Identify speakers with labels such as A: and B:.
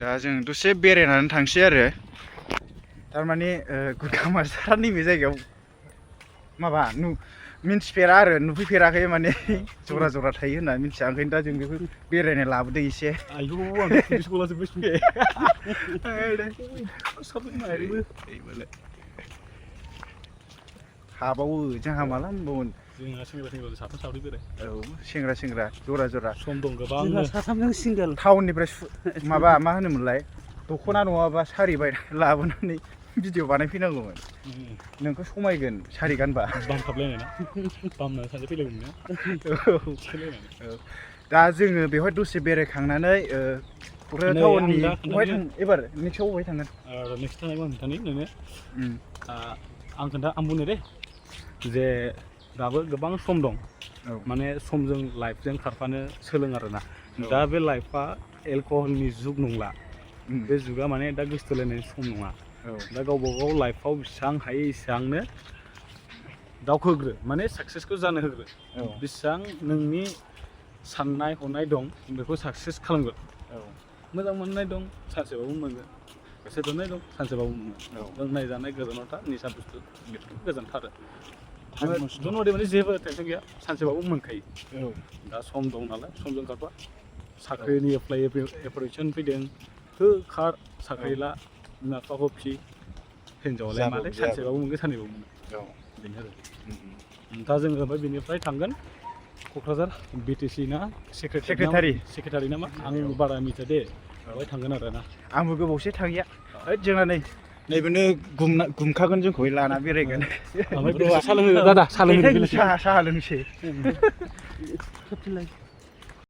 A: दा जों दसे बेरायनानै थांसै आरो थारमाने गुरखा मास्टारा नैबे जायगायाव माबा मिन्थिफेरा आरो नुफैफेराखै माने जरा जरा थायो होनना मिन्थिया ओंखायनो दा जों बेखौ बेरायनो लाबोदों एसे
B: आयौ आं पुलिसखौलासो बैसो
A: हाबावो जोंहा माला होनबावोन
B: जोंहा सेंग्रा साथाम साब्रै बेराय
A: औ सेंग्रा जरा जरा
B: सम दं गोबां
C: जोंहा साथामजों सिंगोल
A: टाउननिफ्राय माबा मा होनोमोनलाय दख'ना नङाबा सारि बायनानै लाबोनानै भिडिअ बानायफैनांगौमोन नोंखौ समायगोन सारि गानबा
B: बामखाबलायनाय ना बामनानै सानसे फैलायगौमोन ना
A: औ दा जोङो बेवहाय दसे बेरायखांनानै क'क्राझार टाउननि बहाय थां एबार नेक्स्टआव बहाय थांगोन
B: नेक्स्ट थांनायखौ आं खोन्थानि नोंनो आं बुंनो दे जे दाबो गोबां सम दं माने समजों लाइफजों खारफानो सोलों आरोना दा बे लाइफआ एलकहलनि जुग नंला बे जुगा माने दा गोसोथोलायनायनि सम नङा दा गावबा गाव लाइफआव बेसेबां हायो एसेबांनो दावखोग्रो माने साक्सेसखौ जानो होग्रो बेसेबां नोंनि साननाय हनाय दं बेखौ साक्सेस खालामगोन मोजां मोननाय दं सानसेबाबो मोनगोन गोसो थोनाय दं सानसेबाबो मोनगोन लोंनाय जानाय गोजानाव था निसा बुस्थु बेफोरखौ गोजानथारो नदि माने जेबो टेनसन गैया सानसेबाबो मोनखायो दा सम दं नालाय समजों खारफा साख्रिनि एप्लिकेसन फैदों हो खार साख्रि ला बिमा बिफाखौ फि हिन्जावालाय मालाय सानसेबाबो मोनगोन साननैबाबो मोनो बेनो आरो दा जोङो ओमफ्राय बेनिफ्राय थांगोन क'क्राझार BTC ना सेक्रेटारि नामा आं बारा मिथिया दे बेवहाय थांगोन आरो ना
A: आंबो गोबावसै थाङिया जोंना नैबेनो गुमखागोन जोंखौ लाना बेरायगोन
B: ओमफ्राय साहा लोङो दादा साहा लोंसै
A: साहा लोंसै